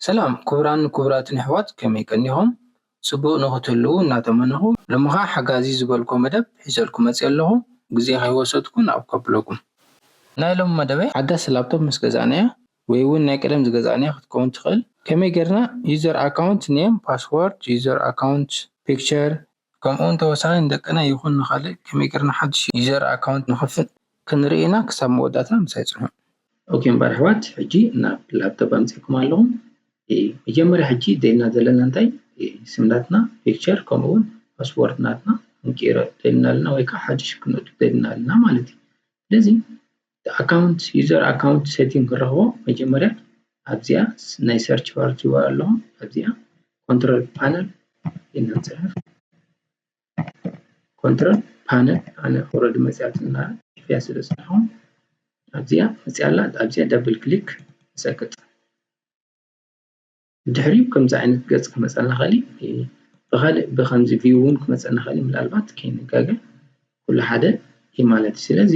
ሰላም ክቡራን ክቡራትን ኣሕዋት፣ ከመይ ቀኒኹም? ጽቡቕ ንኽትህልዉ እናተመነኹ፣ ሎሚ ኸኣ ሓጋዚ ዝበልኩ መደብ ሒዘልኩም መጺአ ኣለኹ። ግዜ ከይወሰድኩ ናብኡ ከብለኩም። ናይ ሎሚ መደበይ ሓዳስ ላፕቶፕ ምስ ገዛእናያ ወይ እውን ናይ ቀደም ዝገዛእናያ ክትከውን ትኽእል። ከመይ ጌርና user account name፣ password፣ user account picture፣ ከምኡ እውን ተወሳኺ ንደቅና ይኹን ንኻልእ ከመይ ጌርና ሓድሽ user account ንኸፍት ክንርኢ ኢና። ክሳብ መወዳእታ ምሳይ ጽንሑ። ኦኬ እምበር ኣሕዋት፣ ሕጂ ናብ ላፕቶፕ ኣምጺእኩም ኣለኹ። እ፣ መጀመርያ ሕጂ ደልና ዘለና እንታይ? እ፣ ስም ናትና፣ ፒክቸር፣ ከምኡ እውን ፓስወርድ ናትና ክንቅይሮ ደልና ኣለና ወይ ከዓ ሓድሽ ክነእቱ ደልና ኣለና ማለት እዩ። ስለዚ ኣካውንት፣ ዩዘር ኣካውንት ሴቲንግ ክንረኽቦ መጀመርያ ኣብዚኣ ናይ ሰርች ባር ትሪእዋ ኣለኹም። ኣብዚኣ ኮንትሮል ፓነል ኢልና ንፅሕፍ። ኮንትሮል ፓነል ኣነ ኦረዲ መፅያትና ጽሒፈያ ስለ ዝፀናኹ ኣብዚኣ መፅያ ኣላ። ኣብዚኣ ደብል ክሊክ ንሰክት። ብድሕሪኡ ከምዚ ዓይነት ገፅ ክመፀልና ኸእል፣ ብኻልእ ብከምዚ ቪው እውን ክመፀልና ኸእል፣ ምናልባት ከይንጋገ ኩሉ ሓደ እዩ ማለት እዩ። ስለዚ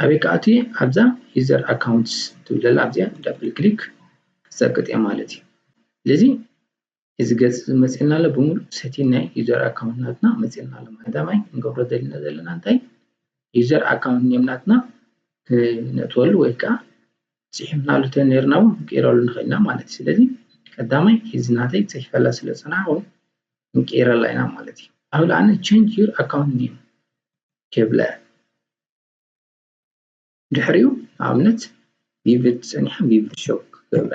ኣበይ ክኣቱ እየ? ኣብዛ ዩዘር ኣካውንትስ ትብል ዘላ ኣብዚኣ ደብል ክሊክ ክሰክጥ እየ ማለት እዩ። ስለዚ እዚ ገፅ እዚ መፂእና ኣሎ። ብምሉእ ሴቲንግ ናይ ዩዘር ኣካውንት ናትና መፂእና ኣሎ። ቀዳማይ ክንገብሮ ዘለና ዘለና እንታይ? ዩዘር ኣካውንት ኔም ናትና ክነእትወሉ ወይ ከዓ ፅሒፍናሉ ተነይርና እውን ክንቅይረሉ ንኽእል ኢና ማለት እዩ። ስለዚ ቀዳማይ እዚ ናተይ ፅሒፈላ ስለ ዝፀናሕኩ ክንቅይረላ ኢና ማለት እዩ። ኣብ ላዕሊ ቼንጅ ዩር ኣካውንት ኔም ክብለ ድሕሪኡ ንኣብነት ቪቪድ ጸኒሐ ቪቪድ ሾው ክገብረ።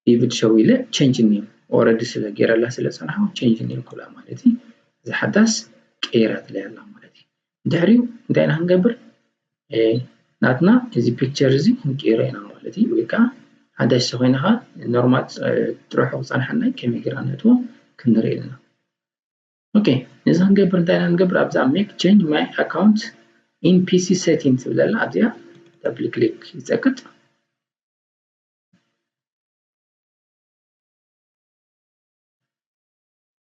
ቪቪድ ሾው ኢለ ቼንጅ ኔም ኦረዲ ስለ ገይረላ ስለ ጸናሕኩ ቼንጅ ኔም ክብላ ማለት እዩ። እዚ ሓዳስ ቀይራትለይ ኣላ ማለት እዩ። ድሕሪኡ እንታይ ኢና ክንገብር? እ፣ ናትና እዚ ፒክቸር እዚ ክንቅይሮ ኢና ማለት እዩ። ወይ ከዓ ሓዳሽ ተኾይና ከዓ ኖርማል፣ እ፣ ጥርሑ ክጸንሓና እዩ። ከመይ ጌርና ነእትዎ ክንርኢ ኣለና። ኦኬ፣ ነዚ ክንገብር እንታይ ኢና ንገብር? ኣብዛ ሜክ ቼንጅ ማይ ኣካውንት ኢን ፒሲ ሴቲንግ ትብል ኣላ፣ ኣብዚኣ ደብል ክሊክ ይጸቅጥ።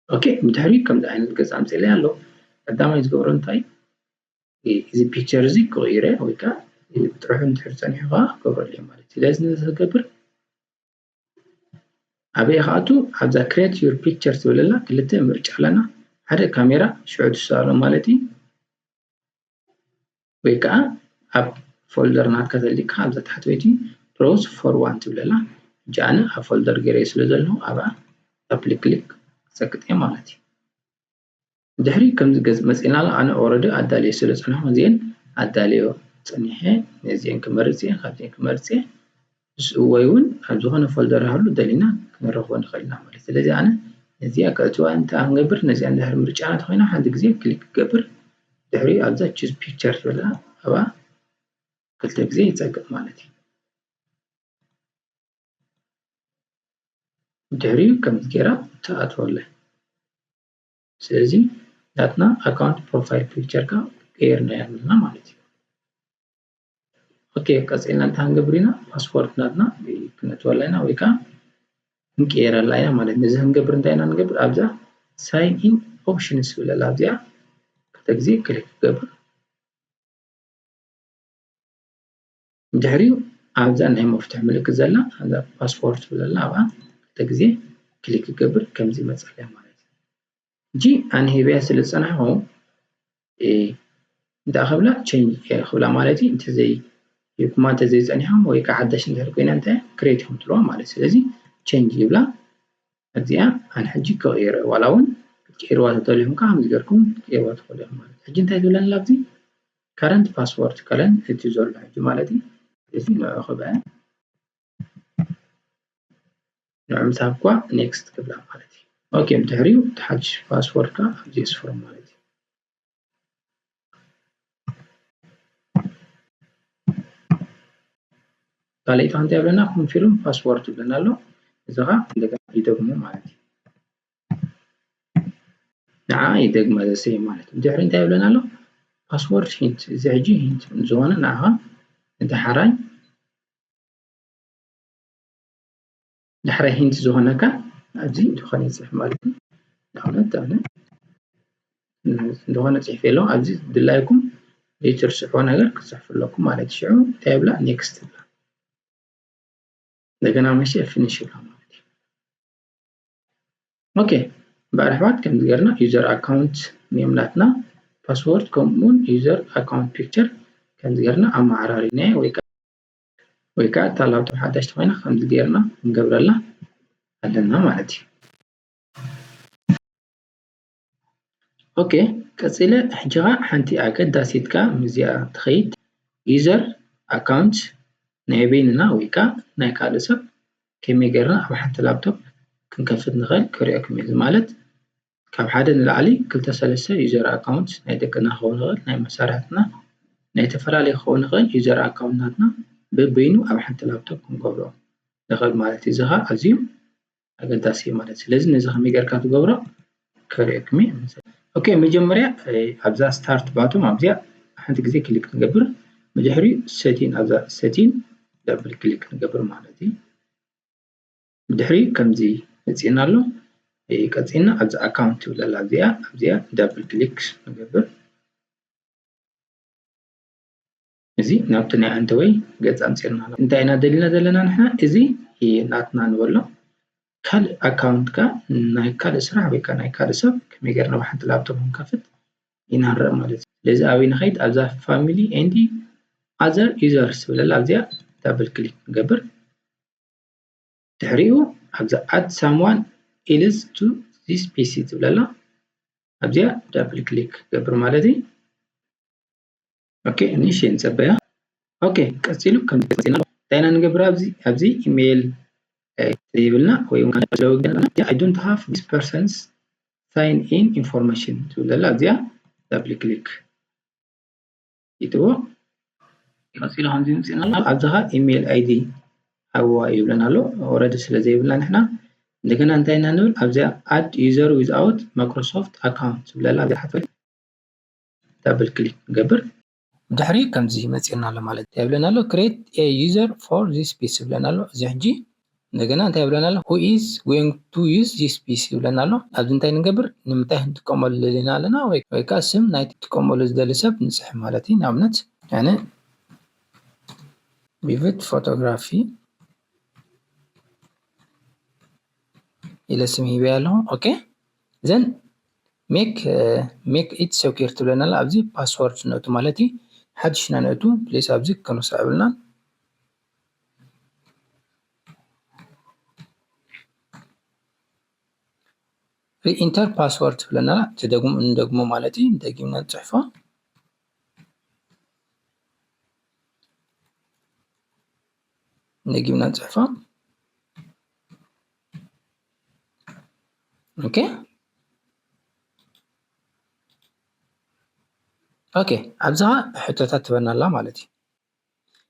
ኦኬ፣ ብድሕሪ ከምዚ ዓይነት ገጽ ኣምጺእለይ ኣሎ። ቀዳማይ ዝገብሮ እንታይ? እዚ ፒክቸር እዚ ክቕይረ ወይ ከዓ ጥርሑ እንድሕር ጸኒሑ ከዓ ክገብረሉ እየ ማለት እዩ። ስለዚ ነዚ ክገብር ኣበይ ክኣቱ? ኣብዛ ክሬት ዩር ፒክቸር ትብል ኣላ፣ ክልተ ምርጫ ኣለና። ሓደ ካሜራ፣ ሽዑ ትስኣሎ ማለት እዩ። ወይ ከዓ ኣብ ፎልደር ናትካ ተሊካ ኣብዛ ታሕተወይቲ ብሮዝ ፎር ዋን ትብል ኣላ። ሕጂ ኣነ ኣብ ፎልደር ገይረዮ ስለ ዘለኹ ኣብኣ ደብል ክሊክ ክሰክጥ እየ ማለት እዩ። ድሕሪ ከምዚ ገጽ መጺእና ኣሎ፣ ኣነ ኦረዲ ኣዳልየ ስለ ጸናሕኩ እዚኤን ኣዳልዮ ጸኒሐ፣ ነዚኤን ክመርጽ እየ፣ ካብዚኤን ክመርጽ እየ። ምስ ወይ እውን ኣብ ዝኾነ ፎልደር ይሃሉ ደሊና ክንረኽቦ ንኽእል ኢና ማለት። ስለዚ ኣነ ነዚኣ ከእትዋ እንታይ ክንገብር፣ ነዚኣ እንድሕር ምርጫና ተኾይና ሓንቲ ግዜ ክሊክ ክገብር፣ ድሕሪ ኣብዛ ቹዝ ፒክቸር ትብላ ኣብኣ ክልተ ግዜ ይጸቅጥ ማለት እዩ። ድሕሪኡ ከምዚ ጌራ ትኣትወለይ። ስለዚ ናትና ኣካውንት ፕሮፋይል ፒክቸር ከኣ ቀይርናዮ ኣለና ማለት እዩ። ኦኬ፣ ቀጺልና እንታይ ክንገብር ኢና? ፓስወርድ ናትና ክነእትወላ ኢና ወይ ከኣ ክንቀይረላ ኢና ማለት እዩ። ነዚ ክንገብር እንታይ ኢና ንገብር? ኣብዛ ሳይን ኢን ኦፕሽንስ ዝብል ኣላ ኣብዚኣ ክልተ ግዜ ክሊክ ክገብር። ድሕሪኡ ኣብዛ ናይ መፍትሒ ምልክት ዘላ፣ ኣብዛ ፓስወርድ ትብል ዘላ፣ ኣብኣ ክልተ ግዜ ክሊክ ክገብር ከምዚ ይመጸለይ ማለት እዩ። ሕጂ ኣነ ሂበያ ስለ ዝጸናሕኩ፣ እ፣ እንታይ ክብላ? ቼንጅ፣ እ፣ ክብላ ማለት እዩ። እንተዘይ ሂብኩማ እንተዘይ ጸኒሖም ወይ ከዓ ሓዳሽ እንድሕር ኮይና እንታይ ክሬት ኢኹም ትብልዋ ማለት እዩ። ስለዚ ቼንጅ ይብላ። እዚኣ ኣነ ሕጂ ክቕይሮ፣ ዋላ እውን ክትቅይርዋ ተደሊኹም ከዓ ከምዚ ጌርኩም ክትቅይርዋ ትኽእሉ ኢኹም ማለት እዩ። ሕጂ እንታይ ትብለና ኣብዚ? ከረንት ፓስወርድ ከለን እቲ ዘሎ ሕጂ ማለት እዩ። እዚ ንዑ ክብዐ ንዑ ምስ ሃብኳ ኔክስት ክብላ ማለት እዩ። ኦኬ፣ ብድሕሪኡ እቲ ሓድሽ ፓስወርድ ከዓ ኣብዚ የስፍሮ ማለት እዩ። ካልኣይቲ እንታይ ይብለና? ኮንፊርም ፓስወርድ ይብለና ኣሎ። እዚ ከዓ እንደገና ይደግሞ ማለት እዩ። ንዓ ይደግማ ዘሰይ ማለት እዩ። ድሕሪ እንታይ ይብለና ኣሎ? ፓስወርድ ሂንት። እዚ ሕጂ ሂንት ዝኾነ ንዓኻ ንደሓራይ ዳሕራይ ሂንት ዝኾነካ ኣብዚ ዝኾነ ይፅሕፍ ማለት እዩ። ንኣብነት ኣነ ዝኾነ ፅሒፈ ኣለኹ። ኣብዚ ድላይኩም ዘይትርስዕዎ ነገር ክትፅሕፉ ኣለኩም ማለት እዩ። ሽዑ እንታይ ይብላ? ኔክስት ይብላ። እንደገና መሲ ፊኒሽ ይብላ ማለት እዩ። ኦኬ፣ እምበኣር ኣሕዋት ከምዚ ጌርና ዩዘር ኣካውንት ኔም ናትና፣ ፓስወርድ፣ ከምኡውን ዩዘር ኣካውንት ፒክቸር ከምዚ ጌርና ኣመዓራሪና ወይ ከዓ ወይ ከዓ እታ ላፕቶፕ ሓዳሽ ተኾይና ከምዚ ጌርና ክንገብረላ ኣለና ማለት እዩ። ኦኬ፣ ቀፂለ ሕጂ ከዓ ሓንቲ ኣገዳሲት ከዓ ምስዚኣ ትኸይድ፣ ዩዘር ኣካውንት ናይ በይንና ወይ ከዓ ናይ ካልእ ሰብ ከመይ ጌርና ኣብ ሓንቲ ላፕቶፕ ክንከፍት ንኽእል ከርእየኩም እየ። እዚ ማለት ካብ ሓደ ንላዕሊ ክልተ ሰለስተ ዩዘር ኣካውንት ናይ ደቅና ክኸውን ይኽእል፣ ናይ መሳርሕትና ናይ ዝተፈላለዩ ክኸውን ይኽእል። ዩዘር ኣካውንት ናትና በበይኑ ኣብ ሓንቲ ላፕቶፕ ክንገብሮ ንኽእል ማለት እዩ። እዚ ኸዓ ኣዝዩ ኣገዳሲ እዩ ማለት እዩ። ስለዚ ነዚ ከመይ ጌርካ ትገብሮ ከርእየኩም እየ። ኦኬ፣ መጀመርያ ኣብዛ ስታርት ባቶም ኣብዚኣ ሓንቲ ግዜ ክሊክ ንገብር፣ ብድሕሪ ሴቲን ኣብዛ ሴቲን ዳብል ክሊክ ንገብር ማለት እዩ። ብድሕሪ ከምዚ መፂእና ኣሎ። ቀፂልና ኣብዚ ኣካውንት ትብል ኣላ ኣብዚኣ ኣብዚኣ ዳብል ክሊክ ንገብር። እዚ ናብቲ ናይ ኣንተወይ ገፅ ኣምፂእና ኣሎ። እንታይ ኢና ደሊና ዘለና ንሕና? እዚ ናትና ንበሎ። ካልእ ኣካውንት ከ ናይ ካልእ ስራሕ ወይ ከ ናይ ካልእ ሰብ ከመይ ጌርና ብሓንቲ ላፕቶፕ ክንከፍት ኢና ንርኢ ማለት እዩ። ስለዚ ኣበይ ንኸይድ? ኣብዛ ፋሚሊ ኤንድ ኣዘር ዩዘርስ ትብል ኣላ ኣብዚኣ ዳብል ክሊክ ንገብር። ድሕሪኡ ኣብዛ ኣድ ሳምዋን ኢልስ ቱ ዚስ ፒሲ ትብል ኣላ ኣብዚኣ ዳብል ክሊክ ገብር ማለት እዩ። ኦኬ፣ ንእሽተይ ንጸበያ። ኦኬ፣ ቀጺሉ ከም ገጽና እንታይ ኢና ንገብር? ኣብዚ ኣብዚ ኢሜይል ይብልና ወይ እውን I don't have this person's sign in information ትብል ኣላ ኣብዚኣ ዳብል ክሊክ ይትዎ። ቀጺሉ ከምዚ ይምጽእና ኣሎ። ኣብዚ ኸዓ ኢሜይል ኣይዲ ሃብዋ ይብለና ኣሎ። ኦረዲ ስለ ዘይብልና ንሕና እንደገና እንታይ ኢና ንብል? ኣብዚኣ ኣድ ዩዘር ዊዝኣውት ማይክሮሶፍት ኣካውንት ዝብለላ ኣብዚኣ ሓንቲ ዳብል ክሊክ ንገብር። ድሕሪ ከምዚ ይመጽእና ኣሎ ማለት እዩ። ይብለና ኣሎ create a user for this piece ይብለና ኣሎ። እዚ ሕጂ እንደገና እንታይ ይብለና ኣሎ? Who is going to use this piece ይብለና ኣሎ። ኣብዚ እንታይ ንገብር? ንምንታይ ክንጥቀመሉ ደሊና ኣለና ወይ ወይ ከዓ ስም ናይ ትጥቀመሉ ዝደሊ ሰብ ንጽሕፍ ማለት እዩ። ንኣብነት ኣነ ቪቪድ ፎቶግራፊ ኢለ ስም ሂበያ ኣለኹ። ኦኬ፣ ዘን ሜክ ሜክ ኢት ሴኩር ትብለና ኣላ። ኣብዚ ፓስወርድ ነእቱ ማለት እዩ። ሓድሽና ነእቱ ፕሊስ ኣብዚ ክንርስዖ የብልናን። ሪኢንተር ፓስወርድ ትብለና ኣላ። ትደግሞ ንደግሞ ማለት እዩ። ደጊምና ንጽሕፎ። ደጊምና ንጽሕፎ። ኦኬ ኦኬ፣ ኣብዚ ኸዓ ሕቶታት ትበና ኣላ ማለት እዩ።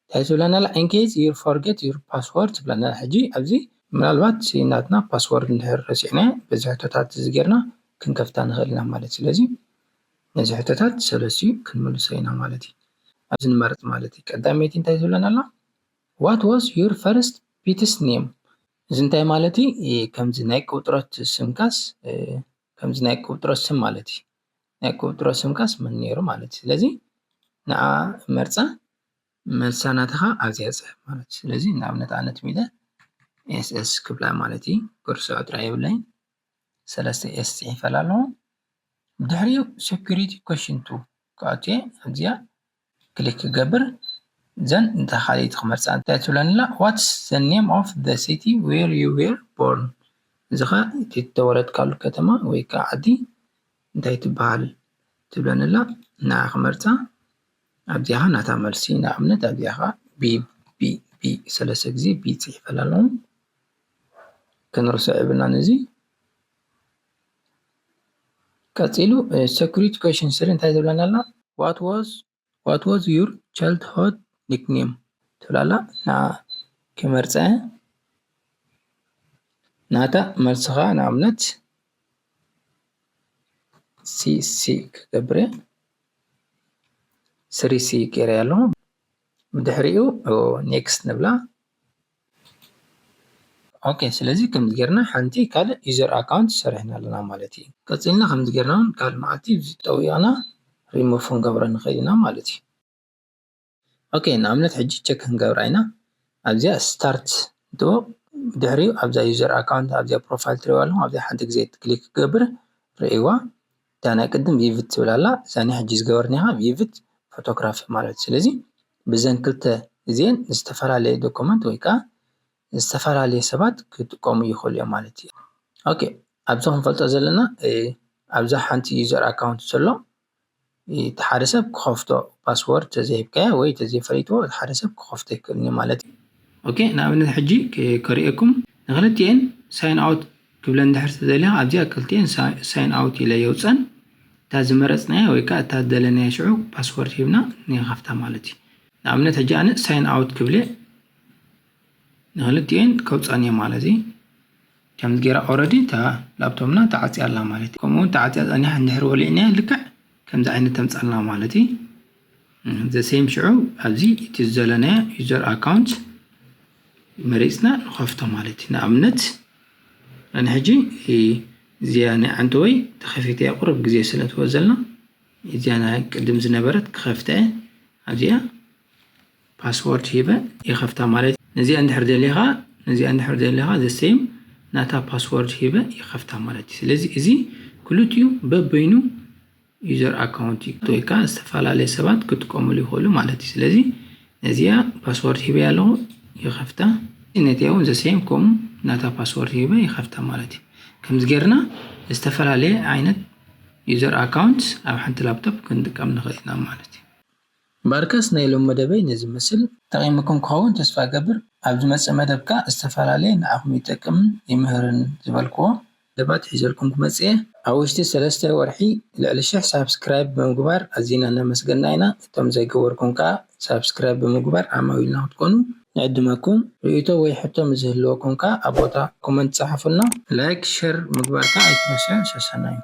እንታይ ትብለና ኣላ? In case you forget your password ትብለና ኣላ። ሕጂ ኣብዚ ምናልባት ናትና ፓስወርድ እንድሕር ረሲዕና በዚ ሕቶታት እዚ ጌርና ክንከፍታ ንኽእል ኢና ማለት። ስለዚ ነዚ ሕቶታት ሰለስቲኡ ክንምልሶ ኢና ማለት እዩ። ኣብዚ ንመርጽ ማለት እዩ። ቀዳመይቲ እንታይ ትብለና ኣላ? What was your first pet's name? እዚ እንታይ ማለት እዩ? ከምዚ ናይ ቅብጥሮት ስምካስ ከምዚ ናይ ቅብጥሮት ስም ማለት እዩ። ናይ ቅብጥሮት ስምካስ መን ነይሩ ማለት እዩ። ስለዚ ንዓ መርጻ መልሳ ናትኻ ኣብዚኣ ጽሕፍ ማለት እዩ። ስለዚ ንኣብነት ኣነ ትም ኢለ ኤስ ኤስ ክብላ ማለት እዩ። ክርስዖ ጥራይ የብለይን። ሰለስተ ኤስ ጽሒፈላ ኣለኹ። ብድሕሪኡ ሴኩሪቲ ኮሽን ቱ ክኣቱ እየ። ኣብዚኣ ክሊክ ክገብር ዘን እንተ ካልኣይቲ ክመርጻ እንታይ ትብለኒ ኣላ? What's the name of the city where you were born? እዚ ኸ እቲ እተወለድካሉ ከተማ ወይ ከዓ ዓዲ እንታይ ትበሃል ትብለኒ ኣላ። ንዓ ክመርጻ ኣብዚኣ ኸ ናታ መልሲ ንኣብነት ኣብዚኣ ኸ ቢ ቢ ቢ ሰለስተ ግዜ ቢ ጽሒፈላ ኣለኹ። ክንርስዖ የብልናን እዚ። ቀጺሉ ሴኩሪቲ ኮሽን ስሪ እንታይ ትብለና ኣላ? What was What was your childhood nickname ትብል ኣላ። ንዓ ክመርጻ እየ። ናታ መልሲ ኸዓ ንኣብነት ሲ ሲ ክገብር እየ። ስሪ ሲ ገይረያ ኣለኹ። ብድሕሪኡ ኔክስት ንብላ። ኦኬ፣ ስለዚ ከምዚ ጌርና ሓንቲ ካልእ ዩዘር ኣካውንት ሰሪሕና ኣለና ማለት እዩ። ቀጺልና ከምዚ ጌርና እውን ካልእ መዓልቲ እዚ ጠዊቕና remove ክንገብሮ ንኽእል ኢና ማለት እዩ። ኦኬ፣ ንኣብነት ሕጂ check ክንገብራ ኢና። ኣብዚኣ start ንጥወቕ። ብድሕሪኡ ኣብዛ user account ኣብዚኣ profile ትሪእዋ ኣለኹም። ኣብዚኣ ሓንቲ ግዜ click ክገብር ርእይዋ። እታ ናይ ቅድም vivid ትብል ኣላ። እዛ ናይ ሕጂ ዝገበርናያ vivid photography ማለት እዩ። ስለዚ ብዘን ክልተ እዚአን ዝተፈላለየ document ወይ ከዓ ዝተፈላለየ ሰባት ክጥቀሙ ይኽእሉ እዮም ማለት እዩ። ኦኬ፣ ኣብዚ ክንፈልጦ ዘለና ኣብዛ ሓንቲ user account ዘሎ እቲ ሓደ ሰብ ክኸፍቶ password ተዘይሂብካዮ ወይ ተዘይፈሊጥዎ እቲ ሓደ ሰብ ክኸፍቶ ይክእልኒ ማለት እዩ። ኦኬ፣ ንኣብነት ሕጂ ከርእየኩም ንክልቲኤን sign out ክብለን ድሕር ተደልያ ኣብዚኣ ክልቲኤን sign out ኢለ የውፀን። እታ ዝመረፅናያ ወይ ከዓ እታ ዝደለናያ ሽዑ password ሂብና ንኸፍታ ማለት እዩ። ንኣብነት ሕጂ ኣነ sign out ክብለ ንክልቲኤን ከውፀን እየ ማለት እዩ። ከምዚ ገይራ already እታ laptopና ተዓፅያ ኣላ ማለት እዩ። ከምኡ እውን ተዓፅያ ፀኒሓ እንድሕር ወሊዕናያ ልክዕ ከምዚ ዓይነት ተምፃልና ማለት እዩ። The same ሽዑ ኣብዚ እቲ ዘለናዮ user account መሪፅና ንኸፍቶ ማለት እዩ። ንኣብነት ኣነ ሕጂ እዚኣ ናይ ዓንተወይ ተኸፊተ እያ ቁሩብ ግዜ ስለ ትወዘልና እዚኣ ናይ ቅድም ዝነበረት ክኸፍተ እየ። ኣብዚኣ password ሂበ ይኸፍታ ማለት እዩ። ነዚኣ እንድሕር ደሊኻ ነዚኣ እንድሕር ደሊኻ the same ናታ password ሂበ ይኸፍታ ማለት እዩ። ስለዚ እዚ ክልቲኡ በበይኑ user account እዩ ወይ ከዓ ዝተፈላለየ ሰባት ክጥቀሙሉ ይኽእሉ ማለት እዩ። ስለዚ ነዚኣ password ሂበ ኣለኹ ይኸፍታ። ነቲኣ እውን the same ከምኡ ናታ password ሂበ ይኸፍታ ማለት እዩ። ከምዚ ጌርና ዝተፈላለየ ዓይነት user account ኣብ ሓንቲ laptop ክንጥቀም ንኽእል ኢና ማለት እዩ። ባርከስ ናይ ሎም መደበይ ነዚ መስል ጠቒምኩም ክኸውን ተስፋ ገብር። ኣብ ዝመጽእ መደብካ ዝተፈላለየ ንዓኹም ይጠቅምን ይምህርን ዝበልክዎ መደባት ሒዘልኩም ክመጽእ እየ። ኣብ ውሽጢ ሰለስተ ወርሒ ልዕሊ ሽሕ ሳብስክራይብ ብምግባር ኣዚና እናመስገና ኢና። እቶም ዘይገበርኩም ከኣ ሳብስክራይብ ብምግባር ዓማዊልና ክትኮኑ ንዕድመኩም። ርእይቶ ወይ ሕቶ ምስ ዝህልወኩም ከኣ ኣብ ቦታ ኮመንት ጸሓፉልና። ላይክ፣ ሸር ምግባር ከኣ ኣይትረስዑ። ሰሰናዩ።